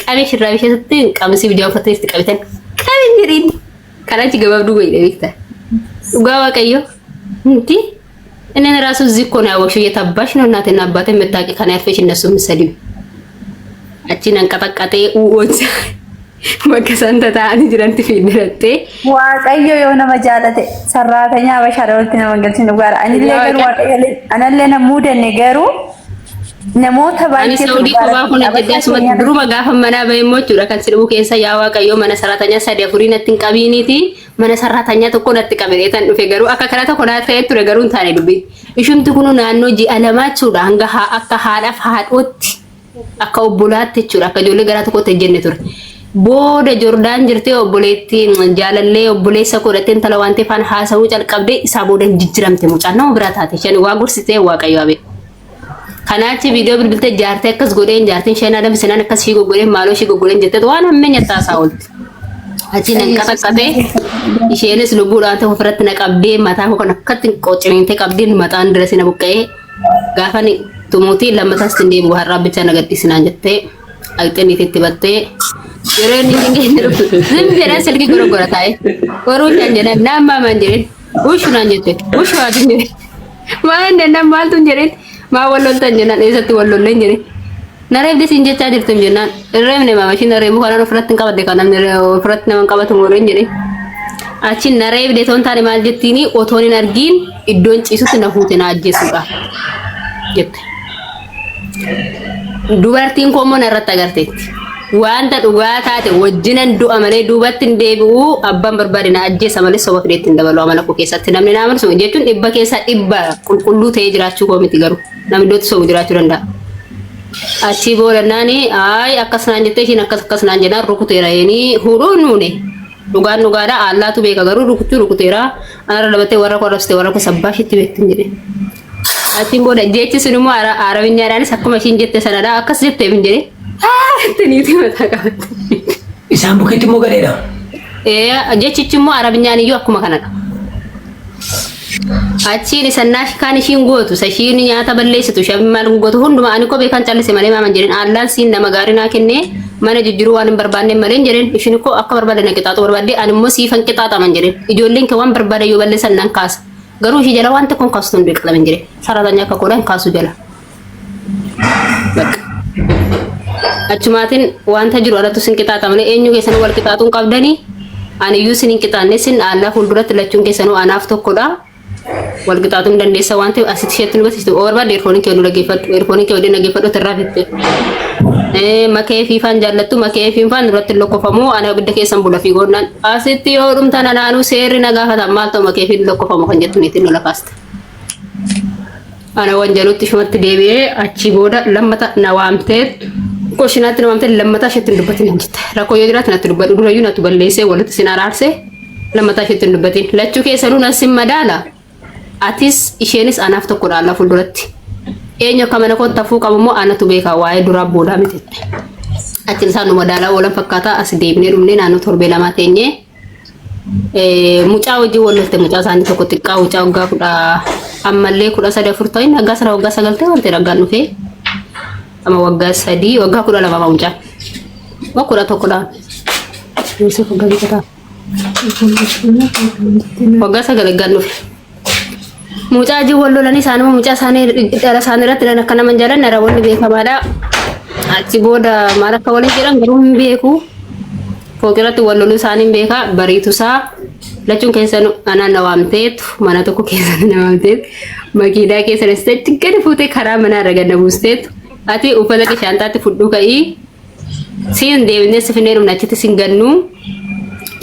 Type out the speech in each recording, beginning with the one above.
Qabee shirraa isheetti qamisii bijaa uffattee itti qabitan. Qabeen jedheen. Kanaachi gabaabduu godhe beektaa. Dhugaa Waaqayyo. Inti እኔን ራሱ እዚህ እኮ ነው ያወቅሽው። የታባሽ ነው እናቴና አባቴ የምታውቂ ከናርፌሽ እነሱ የምትሰድቢው achiin hanqaxaqqaxee u'oonsa bakka isaan tataa'anii jirantti fiidirattee Waaqayyo yoo nama jaalate sarraatanyaa habashaadha walitti nama galchin dhugaadha. Anillee garuu Waaqayyo anallee na muudanne garuu namoota Ani baay'eetu Saudii dhugaadha. kophaa kun Habashaa jedhee asumatti keenya duruma gaafa manaa bahe immoo jechuudha kan si dhibu keessa yaa Waaqayyo mana saraatanyaa sadii afurii natti hin qabiiniiti mana saraatanyaa tokko natti qabee tan dhufe garuu akka kana tokko naa ta'ee ture garuu hin taane dubbi. Ishumti kunu naannoo ji'a lamaa jechuudha hanga akka haadhaaf haadhootti akka obbolaatti jechuudha akka ijoollee garaa tokkotti hojjenne ture. Booda Jordaan jirtee obboleettiin jaalallee obboleessa godhattee intala waan ta'eef haasawuu calqabdee isaa booda hin jijjiramte mucaan nama biraa taate isheen waa gorsitee Waaqayyo haa beeku. Kanaachi viidiyoo bilbiltee jaartee akkas godheen jaartiin isheen adam sinaan akkas ishii goggodheen maaloo ishii goggodheen jettee waan hammeenya taasaa oolti. Achi nan qaxaqqatee isheenis lubbuudhaan ta'e ofirratti na qabdee mataa koo kan akkatti qocciniintee qabdeen mataan dira si na buqqa'ee gaafa ni tumuutii lammataas hin deebi'u har'aa bicha na gadhiisinaan jettee dhaqxee niititti battee yeroo inni hin geenye dhuftu zim jedhee silkii goroggora taa'e garuu kan jedhan naan maamaan jedheen ushu naan jette ushu haati jedheen maal jennaan maaltu hin jedheen maa wal loltan jennaan eessatti wal lolleen jedheen na reebde siin jechaa jirtu jennaan hin reebne maama ishiin na reebu kanaan ofirratti hin qabadde kan namni ofirratti nama hin qabatu mooreen jedheen achi na reebde toon taane maal jettiini otoon hin argiin iddoon ciisutti na fuute na ajjeesuudha jette. Dubartiin koo immoo narratti agarteetti. Wanta dhugaa taate wajjinan du'a malee duubatti hin deebi'u abbaan barbaade na ajjeesa malee soba fideetti hin dabalu amala koo keessatti namni na amanu soba jechuun dhibba keessaa dhibba qulqulluu ta'ee jiraachuu koo miti garuu namni iddootti sobu jiraachuu danda'a. Achii booda naani ayi akkas naan jettee ishiin akkas akkas naan jennaan rukuteera yeenii hudhuu nuune dhugaan dhugaadha allaatu beeka garuu rukuchuu rukuteera anarra dabattee warra koo arrabsite warra koo sabbaa ishiitti beekti hin jedhe. Achiin booda jechi sun immoo Arabinyaadhaanis akkuma ishiin jette sanadha akkas jettee hin jedhe. Itti mataa qabatte. Isaan bukkeetti immoo gadheedha. Jechichi immoo Arabinyaan iyyuu akkuma kanadha. Achiin isa kaan ishiin gootu isa ishiin nyaata balleessitu isheen maal gootu hundumaa ani kophee kan callise malee maaman jedheen allaan siin nama gaarii naa kennee mana jijjiiruu waan hin barbaanne malee hin jedheen ishiin koo akka barbaade na qixaaxuu barbaadde ani immoo siifan qixaaxaman jedheen ijoolleen kee waan barbaade yoo balleessan nan kaasa garuu ishii jala waan tokko hin kaastu hin beeklaman jedheen sararaanya akka koodhaan kaasu jala. Bakka. Achumaatiin wanta jiru alatti sin qixaaxa malee eenyu keessanuu wal qixaaxuu hin qabdanii ani iyyuu sin hin qixaanne sin allaa fuulduratti lachuun keessanuu anaaf tokkodha. Wal qixaaxuu hin dandeessa waan ta'eef asitti isheetti nu barsiistu. Oo barbaadde eerfoonii kee nu dhaggeeffadhu. Eerfoonii kee waliin dhaggeeffadhu irraa fitte. Makee fiifaan jaallattu makee fiifaan irratti hin lokkofamu ana abidda keessan bula fiigoonnaan asitti yoo dhumtan anaanuu seerri na gaafatan maal ta'u makee fi lokkofamu kan jettu niitiin nu lafaaste. Ana wanjalutti ishumatti deebi'ee achii booda lammata na waamtee koshinaatti na waamtee lammataa isheetti hin dubbatin hin jette. Rakkoo yoo jiraate natti dubbadhu durayyuu natti balleessee walitti sin araarsee lammataa isheetti hin dubbatin. Lachuu keessanuu nan sin madaala. Atis isheenis anaaf tokkodha alla fuulduratti. Eenyu akka mana koo tafuu qabu immoo anatu beeka waa'ee duraa boodaa miti. Achiin isaan nu madaalaa oolan fakkaata as deebinee dhumnee naannoo torbee lamaa teenyee mucaa wajjin wal lolte mucaa isaanii tokko xiqqaa mucaa waggaa kudha ammallee 13 afur ta'in waggaa sana waggaa 9 ta'e wanti ragaan dhufee amma waggaa 3 waggaa 12 amma mucaan waggaa 11dha Yusuf waggaa meeqa ta'a? Waggaa 9 eeggaan dhufe. Mucaa wajjin wal lolanii isaanuma mucaa isaanii dhala isaanii irratti dhala akka nama hin jaalanne raawwanni beekamaadha. Achi booda maal akka waliin jedhan garuu hin beeku. Fooqirratti wal loluu isaanii hin beeka. Bariitusaa lachuun keessan anaan na waamteetu mana tokko keessa na waamteetu makiinaa keessa na achi gadi fuutee karaa manaa irra gad na buusteetu ati uffata kee shaantaatti fudhuu ka'ii siin deebinee si finnee dhumna achitti sin gannu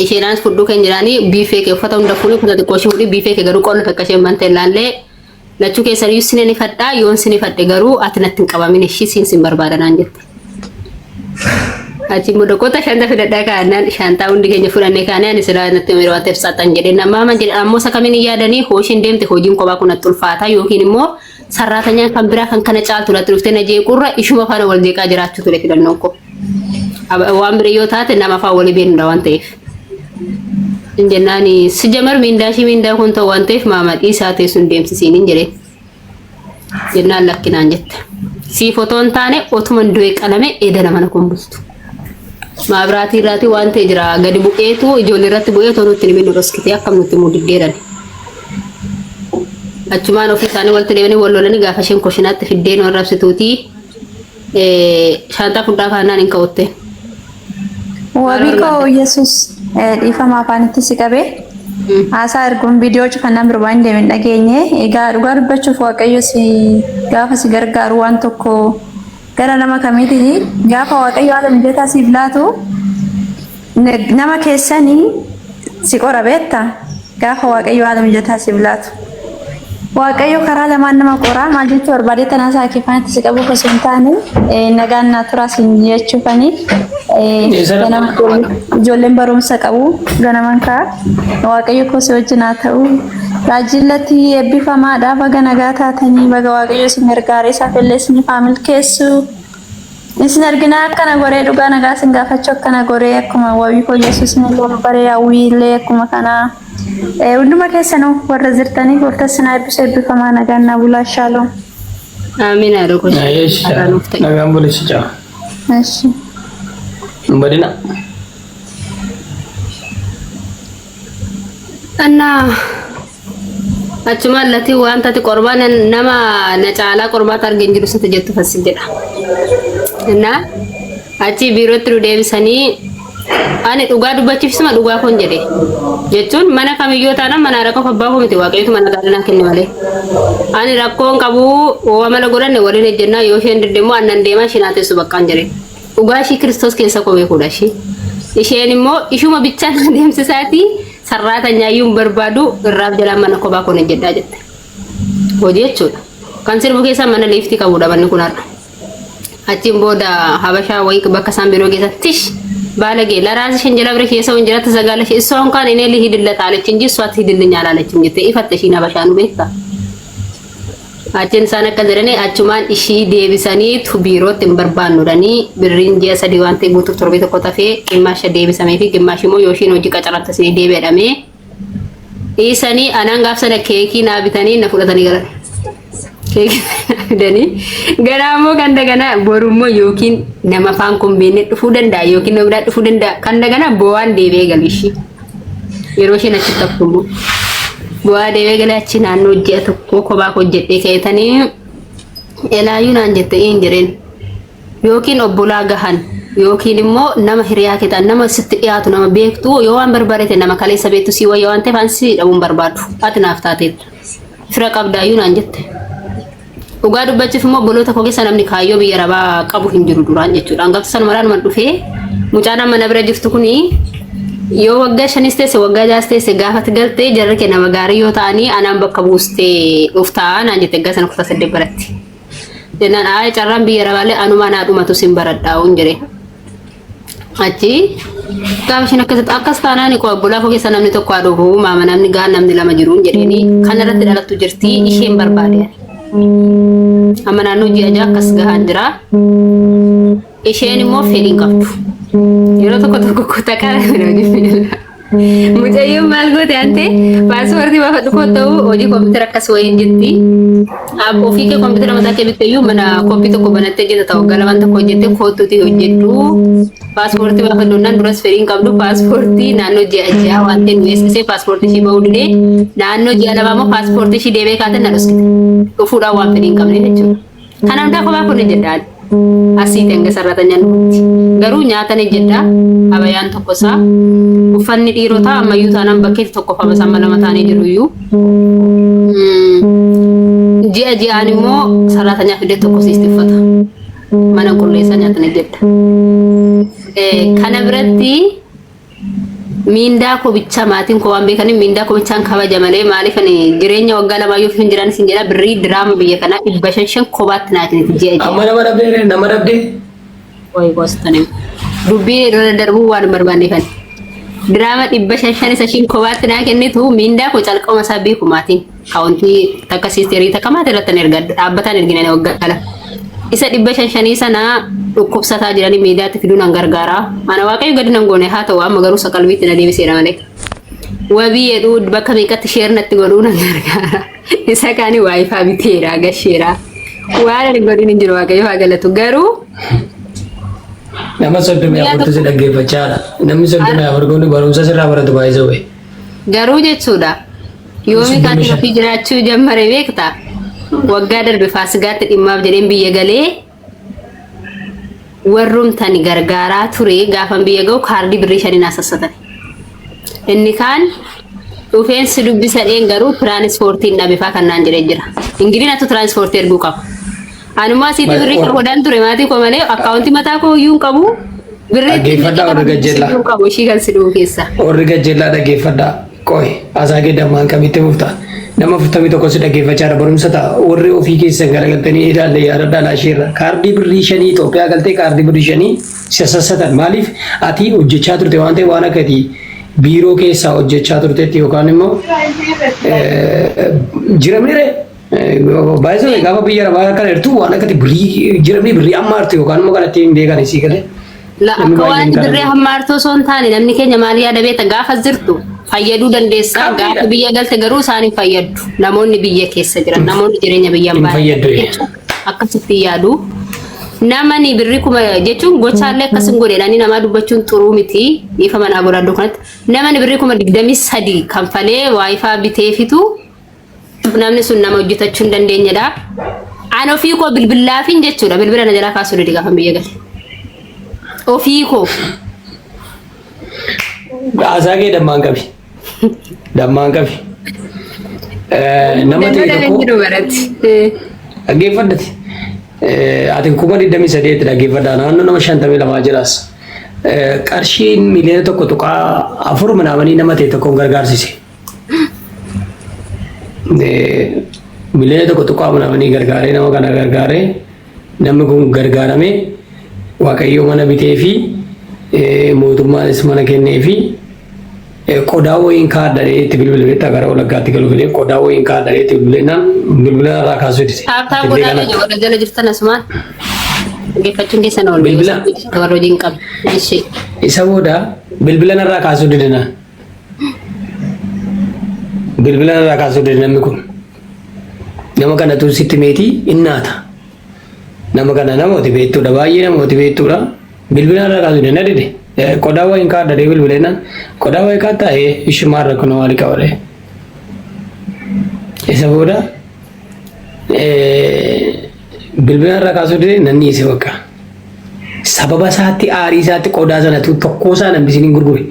isheenaanis fudhuu kan jiraanii biifee kee uffata hunda fuudhii uffata xiqqoo ishee fuudhii biifee kee garuu qolla takka isheen bante ilaallee lachuu keessan iyyuu sin ifadhaa yoon sin ifadhe garuu ati natti hin qabamin ishii siin sin barbaada naan jette. Achi immoo doqota shanta fidadhaa kaa'annaan shantaa hundi keenya fudhannee kaanee ani silaa natti yeroo waan ta'eef saxan jedhee nama ama jedhe ammoo isa kamiin hin yaadanii hooshiin deemte hojiin kophaa kun natti ulfaata yookiin immoo sarraatanyaan kan biraa kan kana caaltu natti dhuftee na jeequrra ishuma faana wal jeeqaa jiraachuu ture filannoon koo. Waan bira yoo taate nama afaan walii beeknudha waan ta'eef. Hin jennaan si jamar miindaa ishii miindaa kun ta'u waan ta'eef maama dhiisaa ta'e sun deemsisiin hin jedheen. Jennaan lakkinaan jette. Siif otoo hin taane otuman du'e qalame edana mana kun bultu. Maabiraatii irraati waan ta'e jira gadi bu'eetu ijoollee irratti bu'ee otoo nutti hin himin nu dhoskitee akkam nutti himuu diddeedhan. Achumaan ofii isaanii walitti deemanii wal lolanii gaafa isheen koshinaatti fiddee nu arrabsituuti shaanxaa fudhaa kaannaan hin ka'utte. Wabii Maal koo barbaadda? Yesuus dhiifama afaanitti si qabee haasaa erguun viidiyoo cufannaan birbaa hin deemin dhageenye. Egaa dhugaa dubbachuuf Waaqayyo si gaafa si gargaaru waan tokko gara nama kamiitiin gaafa Waaqayyo haala mijataa siif laatu nama keessanii si qora beekta gaafa Waaqayyo haala mijataa siif laatu. Waaqayyo karaa lamaan nama qoraa maal jechuu barbaade tanaa isaa kefaanitti si qabuuf osoo hin taane nagaan naa turaa siin jechuufani ganama ijoolleen barumsa qabu ganaman kaa Waaqayyo koo si wajjin haa ta'u. Raajiin Latii eebbifamaadha baga nagaa taatanii baga Waaqayyo isin gargaaree isaaf illee isiniif haa milkeessu. Isin arginaa akkana goree dhugaa nagaa isin gaafachuu akkana goree akkuma wabii koo Yesuus illee nu baree hawwii illee akkuma kanaa. Hunduma keessanuu warra jirtanii gooftaa isin haa eebbisu eebbifamaa nagaan naa bulaa shaaloom. Amiin haadha koo. Har'a nuuf ta'e. Nagaan bulisi caa. Eshi. Hin badina. Annaa achumaan latii waan taate qormaa nama na caalaa qormaata argee hin jiru sitti jettu fassi jedha. Innaa achi biirootti nu deebisanii ani dhugaa dubbachiifsuma dhugaa koon jedhe jechuun mana kamiyyuu taanaan mana rakkoo abbaa koo miti waaqayyotu mana gaarii naa kenne malee. Ani rakkoon qabu oo amala godhanne waliin ejjennaa yoo isheen didde immoo annan deemaa isheen haa teessu baqqaan jedhe. Dhugaa ishii Kiristoos keessa koo beekuudha ishii. Isheen immoo ishuma bichaan adeemsisaati sarraatanyaayyuu hin barbaadu irraaf jalaan mana kophaa koon hojjedhaa jette. Hojii jechuudha. Kan sirbu keessaa mana liiftii qabudha manni kun har'a. Achiin booda habashaa wayii bakka isaan biroo geessan tish baalagee laraasi shan jala bira keessa wanjira ተዘጋለች እሷ እንኳን እኔ ልሂድለት አለች እንጂ እሷ ትሂድልኝ አላለችም jette ifatte ishiin habashaa nu beekta. Achiin isaan akka jedhanii achumaan ishii deebisaniitu biirootti hin barbaannudhanii birriin ji'a sadii waan ta'e guutuuf torbee tokko tafee gimmaasha deebisamee fi gimmaashi immoo yoo ishiin hojii qacaramte isinii deebi'adhamee dhiisanii anaan gaaf sana keekii naa bitanii na fudhatanii galan. Keekii naa fidanii garaa immoo kan daganaa boru immoo yookiin nama afaan kun beekne dhufuu danda'a yookiin nama biraa dhufuu danda'a kan daganaa bo'aan deebi'ee galu ishii. Yeroo isheen achitti haftu immoo bu'aa deemee galee achi naannoo ji'a tokko kophaa koo hojjedhee ka'eetanii elaayyuu naan jette hin jedheen yookiin obbolaa gahan yookiin immoo nama hiriyaa kee ta'an nama sitti dhiyaatu nama beektu yoo waan barbaade ta'e nama kaleessa beektu sii wayya waan ta'eef an si dhabuun barbaadu ati naaf taateetta fira qabdaayyuu naan jette. Dhugaa dubbachuuf immoo obboloota koo keessa namni kaayyoo biyya arabaa qabu hin jiru duraan jechuudha. Hangafti sanumaraan man dhufee mucaan amma na bira jirtu kuni yoo waggaa shanis teesse waggaa jaas teesse gaafati galtee jarri kee nama gaarii yoo ta'anii anaan bakka buustee dhuftaa naan jette waggaa sana kutaa saddeet baratti. Jennaan aayee carraan biyya arabaalee anumaa naa dhumatu sin baradhaa hin jedhee. Achi gaafa isheen akkas akkas taanaan koo obbolaa koo keessa namni tokko haa dhufu maama namni gaan namni lama jiru hin jedheeni kan irratti dhalattu jirti isheen barbaade ani. Amma naannoo ji'a ja'a akkas gahaan jira. Isheen immoo fedhii hin qabdu. Yeroo tokko tokko kutaa kana Mucayyoon maal goote ante paaspoortii baafadhu koo ta'u hojii kompiitara akkas wayiin jetti. Ofii kee kompiitara mataa kee bitte iyyuu mana koppii tokko banattee jetta ta'u waggaa lamaan tokko hojjette kootuuti hojjedhu. Paaspoortii baafadhu naan duras fedhiin qabdu paaspoortii naannoo ji'a ji'a waan ta'e nu eessisee paaspoortii ishii bahuu didee naannoo ji'a lamaa immoo paaspoortii ishii deebee kaatee na dhoskite. Dhufuudhaan waan fedhii hin qabne jechuudha. Kana hundaa kophaa kun jedhaan. Asii hanga sarratanyaan dhufutti. Garuu nyaata ni jedha. Abayaan tokko isaa. Uffanni dhiirotaa ammayyuu taanaan bakkeetti tokkoffama isaa lama taanee jiru iyyuu. Ji'a ji'aan immoo sarratanyaa fidee tokko siisti uffata. Mana qulleessaa nyaata ni jedha. Kana biratti Miindaa koo bichaa maatiin koo waan beekaniif miindaa koo bichaan kabaja malee maaliif ani jireenya waggaa lamaa yoo hin jiraan isin jedha birrii diraama biyya kanaa dhibba shan shan kobaatti naa kenniti ji'a ji'a. Amma nama dhabdee ree nama dhabdee. Wayi goostani. Dubbii irra darbuu waan hin barbaanneef ani. Diraama dhibba shan shan isa ishiin kobaatti naa kennitu miindaa koo calqabuma isaa beeku maatiin. Kaawwantii takka siisteerii takka maatii irratti erga dhaabbataan ergina waggaa lama. Isa dhibba shan shanii sana dhukkubsataa jiranii miidiyaatti fiduu nan gargaara. Ana waaqayyo gadi nan goone haa ta'u amma garuu isa qalbiitti na deebiseera malee. Wabii jedhuu bakka meeqatti sheer natti godhuu nan gargaara. Isa kaani waayifaa biteera gasheera. Waan ani godhin hin jiru waaqayyo haa galatu. Garuu Nama soddomii Guyyaa afurtu si tokko dhaggeeffachaadha. Namni 34 kun barumsa sirraa baratu baay'ee wayi. Garuu jechuudha. Yoomii Soddomii kaatiin shan. ofii jiraachuu jammare beektaa? Waggaa darbe Faasigaatti dhimmaaf jedheen biyya galee warrumtani gargaaraa ture gaafan biyya ga'u kaardii birrii shanii naa sassatan. Inni kaan dhufeen si dubbisa dheen garuu tiraanispoortiin dhabe faa kan naan jedhee jira. Ingiliin atu tiraanispoortii erguu qaba. Anumaa siitii birrii shan godhaan ture maatii koo malee akkaawuntii mataa koo iyyuu hin qabu. Birrii ittiin Dhaggeeffadhaa warri gajjellaa. iyyuu hin qabu ishii kan si dhufu keessa. Warri gajjellaa dhaggeeffadhaa. Qoy haasaa kee dammaan kamitti fufta. Nama 41 si dhaggeeffachaa jira barumsa ta'a. Warri ofii keessan garagaltanii ilaalle yaadadhaa laasheerra. Kaardii birrii shanii Itoophiyaa galtee kaardii birrii shanii sassatan. Maaliif ati hojjechaa turte waan ta'eef waan akka ati biiroo keessaa hojjechaa turtetti yookaan immoo jiramnire baay'isoo gaafa biyya arabaa kana jirtu waan akkati birrii jiramni birrii amma artu yookaan immoo kanatti hin beekan isii galee. La Namni akka baay'een waan kana birree beeku. hammaartoo osoo hin taane namni keenya maal yaada beekta gaafa jirtu fayyaduu dandeessa Qabdiidha. gaafa biyya galte garuu isaan hin fayyaddu namoonni biyya keessa jiran namoonni jireenya biyya Hin hin fayyaddu. Akkasitti yaadu. Namani birrii kuma jechuun gochaallee akkas hin godhe jedhanii namaa dubbachuun xuruu miti dhiifa manaa godha iddoo kanatti. Namani birrii 23,000 kanfalee waayifaa biteefitu namni sun nama hojjetachuu hin dandeenyedha. An ofii koo bilbilaafin jechuudha bilbila na jalaa kaasuu dide gaafa biyya gale. Ofii koo. Haasaa kee dammaan qabi. Dammaan qabi. Nama ta'e Dandoo tokko jiru baratti. dhaggeeffadhati. Ati 23,000 dhaggeeffadhaa naannoo nama 52 jiraas. Qarshiin miliyoona 1.4 manaamanii nama ta'e tokkoon gargaarsise. Miliyoona 1.4 manaamanii gargaaree nama kana gargaaree namni kun gargaaramee Waaqayyo mana bitee fi mootummaanis mana kennee fi qodaa wayiin kaadhadhee itti bilbile beektaa gara Wallaggaatti galu fedhee qodaa wayiin kaadhadhee itti bilbilee naan bilbila irraa kaasuu dide. Tap tap Ati illee godhaa kana keenya warra jala jirtan asumaan. Dhaggeeffachuun keessan oolu. Bilbila. Warra hojii hin qabne. Ishee. Isa booda bilbila narraa kaasuu dide naan. Bilbila narraa kaasuu dide namni kun. Nama kanatu sitti meetii innaata. Nama kana namooti beektuudha baay'ee namooti beektuudha. Bilbila irraa kaasuu dide na dide. Qodaa wayiin kaadhadhee bilbilee naan qodaa wayii kaattaa ee ishumaa irra kun maali qabadhe. Isa booda bilbila irraa kaasuu dide nan dhiise bakka. Sababa isaatti aarii isaatti qodaa sanatu tokkoo isaa nan hin gurgure.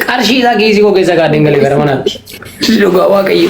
Qarshii isaa kiisii koo keessa kaadheen galee gara manaatti. Dhugaa Waaqayyo.